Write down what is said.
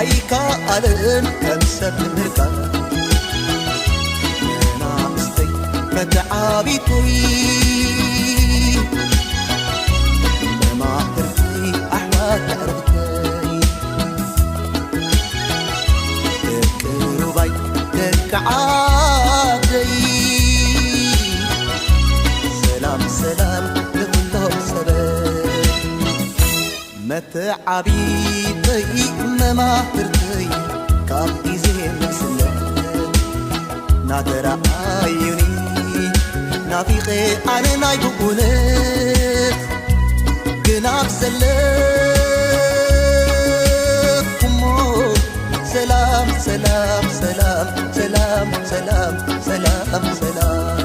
ኣይከኣልን ከም ሰብ ምርካብ። መናእሰይ መተዓቢተይ፣ መማህርተይ፣ ኣሕዋት ኣዕርኽተይ፣ ደቂ ሩባይ፣ ደቂ ዓደይ፣ ሰላም ሰላም ንኹሎም ሰበይ። መተዓቢተይ፣ መማህርተይ፣ ካብ ግዜ ንእስነት ናተረኣዩኒ ናፊቐ ኣነ ናይ ብኡነት፣ ግን ኣብ ዘለኹሞ ሰላም ሰላም ሰላም ሰላም ሰላም ሰላም ሰላም።